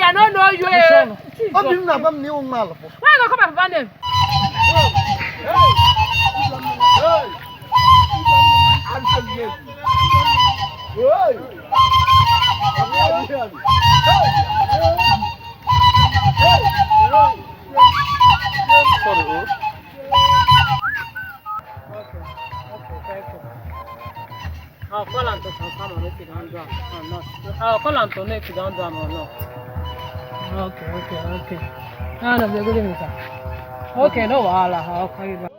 you, I no know you. Eh. Obi m na-agwa m na ị wụ nwa alụfọ. Why you go call my papa name? Sorry, oh. Okay, okay, thank you. I'll call am to confirm am if you don do am or not. I'll call am to know if you don do am or not. Okay, okay, okay. Ah, no, good evening, sir. Okay, no wahala. I'll call you back.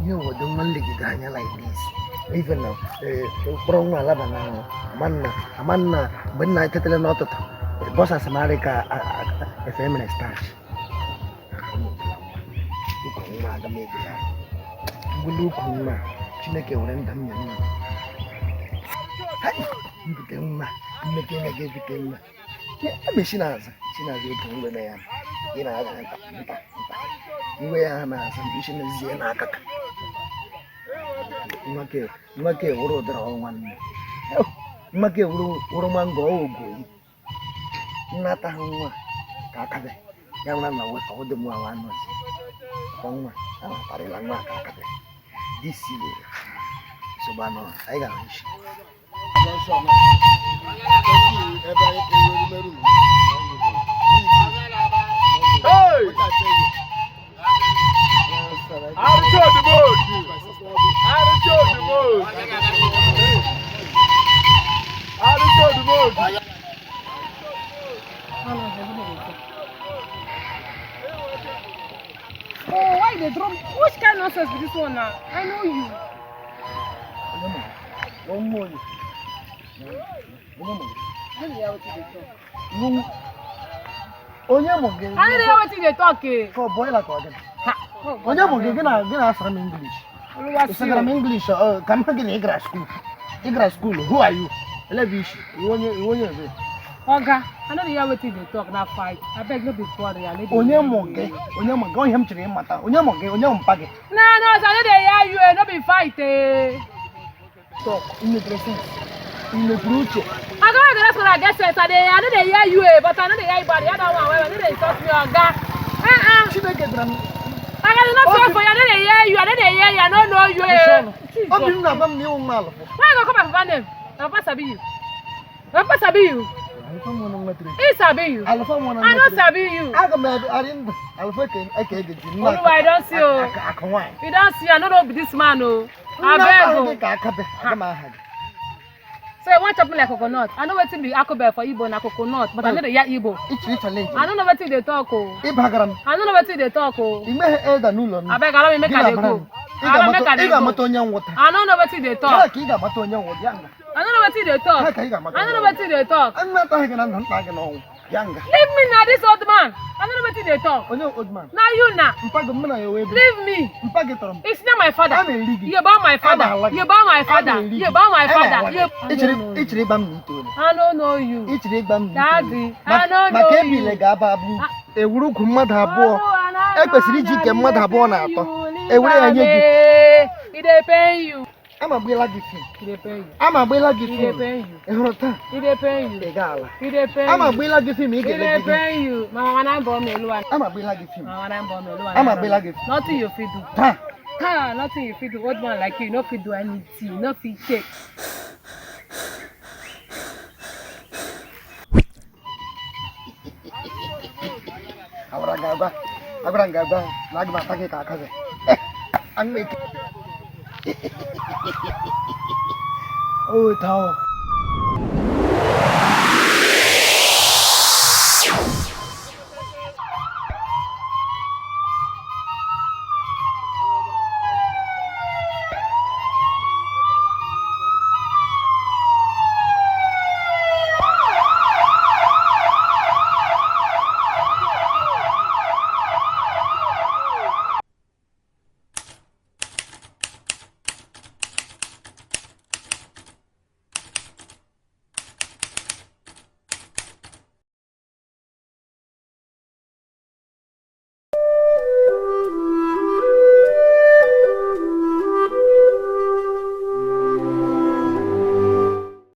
Ihe wọdụ nwa nlegide anya like this, even na mkpọrọ nwa alaba na amanna amanna mgbe nna etetele n'ụtụtụ bọsa samarị ka efe emere starch ukwu nwa aga m ebula mgbuli ukwu nwa. Chineke were ndụ m nye nna mbute nwa mmeke ya ga-ebute nwa ebe Chinaza Chinaza oge ngwere ya ị na-aga nta nta nta ngwe ya ha na-asa isi n'ezie n'aka ka nwa ka ewuru ụdara ọnwa nne nwa ka ewuru wụrụ mango ọgwụ nnata ha nwa ka akabe ya nwere na ọ dị mụ awa anọzi kwa nwa a nwa ka akabe disi nsogbu anọ anyị ga-ahụ isi. Hey! Arụsị odumodu! Arụsị odumodu! Arụsị odumodu! Oh, why you dey draw me? Which kind nonsense be this one now? I know you. I no dey hear wetin you dey talk. Onye mụ gị? I no dey hear wetin you dey talk eh. Ka ọ bụ ịla ka ọ gị? Ha. Oh, God, Onye mụ gị? Gị na gị na-asara m English. Oluwa see Ịsagara m you. English ka m hụ gị na ị gara school. Ị gara school, who are you? Elebe isi, iwe onye iwe onye ebe. Oga, I no dey hear wetin you dey talk na fight. Abeg no be quarrel, I no dey Onye hear mụ you. gị? Onye mụ gị? Ọ ihe m chọrọ ịmata. Onye mụ gị? Onye mụ mpa gị? No, no, sir, I no dey hear you eh, no be fight eh. Talk, ị mepere sense. Ị mepere uche. Oga, why you dey ask me I get sense? I no dey hear you eh, but I no dey hear you, but I dey hear that one well well. No dey insult me, Oga. Uh-uh. Chineke dara m. Oga, dey no fear for you. I no dey hear you. I no dey hear you. I no know you eh. Obi m na-agwa m na ị wụ nwa alụfọ. Why you go call my papa name? My papa sabi you. My papa sabi you. Alụfọ nwere nwa tiri. He sabi you. Alụfọ nwere I nwa no tiri. sabi you. Aga m arị ndụ alụfọ eke ege ji nna. Oluwa, I don see o. Akụ nwaanyị. You don see, I no know be this man o. Nna Abeg ahụ o. gị ka akabe aga m aha gị. So you wan chop me like coconut. I know wetin be akobel for Igbo na coconut, but I no dey hear Igbo. Ịchịrị challenge. I no know wetin you dey talk o. Ịbagara m. I no know wetin you dey talk o. I meghe elder n'ụlọ m. Abeg, allow me make Gị I dey na-abara go. m. Ị Allow me make I ga-amata dey ị ga-amata go. onye nwụta. I no know wetin you dey Ha talk. ka ị ga-amata onye nwụta ya nga. I no know wetin you dey Ha talk. ka ị ga-amata I no onye know wetin you dey talk. nwụta. Nna ataghị gị na ndụ, nta gị n'ọnwụ. Ya nga. Leave me na this old man. I no know wetin you dey talk. Onye old man. Na you na. Mpa gị mụ na ya wee bi. Leave me. Mpa gị tọrọ m. It's not my father. A na-eri gị. You bow my father. A na-ala gị. You bow my A father. na-eri gị. You bow my A father. na-ala You. gị. Ịchịrị ịgba m na itoolu. I no know you. Ịchịrị ịgba m na Daddy, itoolu. I no know Maka you. ebile ga-aba abụ. Ewuru ukwu mmadụ abụọ. E kwesịrị iji ike mmadụ abụọ na atọ. Ewere ya nye gị. E dey pain you. Ama agbeela gị fim. E dey pain you. Ama agbeela gị E dey fim. pain you. Ị hụrụ taa? E dey pain you. Ị ga-ala. E dey pain Ama you. agbeela gị fim ị E dey ga-elegide. pain you. Ma mama na mbọ m elu wa. Ama agbeela gị fim. Mama na mbọ m elu wa. Ama agbeela gị fim. Nothing you fit do. Taa. Ah, nothing you fit do. Old man like you, no fit do anything. No fit shake. Agwara m gị agwa. Agwara m gị agwa na aga m ata gị ka aka gị. Aga m eke. O taa.